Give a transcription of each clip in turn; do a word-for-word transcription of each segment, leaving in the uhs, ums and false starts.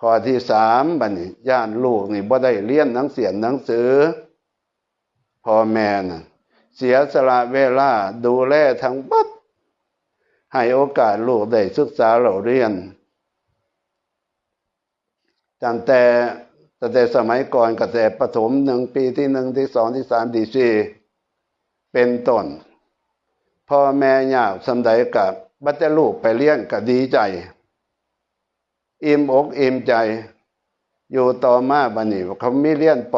ข้อที่สาม บัดนี้ ย้านลูกนี่บ่ได้เรียนหนังเสียนหนังสือ พ่อแม่น่ะ เสียสละเวลาดูแลทั้งเบิด ให้โอกาสลูกได้ศึกษาเล่าเรียน ตั้งแต่ ตั้งแต่สมัยก่อนก็แต่ประถมหนึ่ง ปีที่หนึ่ง ที่สอง ที่สาม ที่สี่ เป็นต้น พ่อแม่ยากส่ำใดก็บัดแต่ลูกไปเรียนก็ดีใจ อิ่มอกอิ่มใจ อยู่ต่อมาบัดนี้เขามีเรียน ป.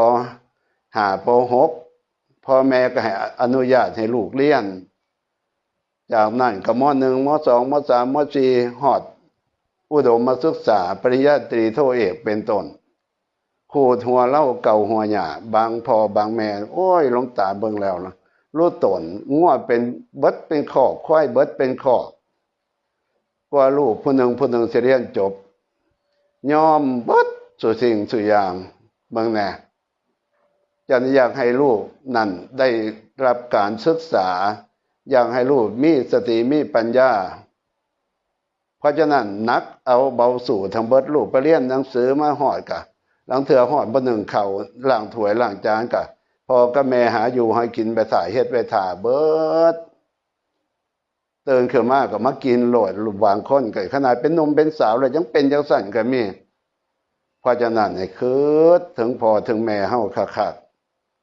ห้า ป.หก พ่อแม่ก็ให้อนุญาตให้ลูกเรียน จากนั้นก็ ม.หนึ่ง ม.สอง ม.สาม ม.สี่ ฮอดอุดมศึกษา ปริญญาตรี โทเอก เป็นต้น ขูดหัวเล่าเกาหัวหญ้า บางพ่อบางแม่ โอ้ย หลวงตาเบิ่งแล้วนะ รู้ตน งัวเป็นเบิดเป็นคอก ควายเบิดเป็นคอก กว่าลูกผู้หนึ่งผู้หนึ่งสิเรียนจบ ยอมเบิดสู่สิ่งสู่อย่าง เบิ่งแหน่ จันอยากให้ลูกนั่นได้รับการศึกษา อยากให้ลูกมีสติมีปัญญา เพราะฉะนั้นหนักเอาเบาสู้ทั้งเบิด ลูกไปเรียนหนังสือมาฮอดกะ ลางเทื่อฮอดบ่นึ่งข้าว ล้างถ้วยล้างจานกะ พ่อกับแม่หาอยู่หากินไปถ่า เฮ็ดไปถ่าเบิด ตื่นขึ้นมาก็มากินโลด บางคนก็ขนาดเป็นหนุ่มเป็นสาวแล้วยังเป็นจังซั่นก็มี เพราะฉะนั้นให้คิดถึงพ่อถึงแม่เฮาคัก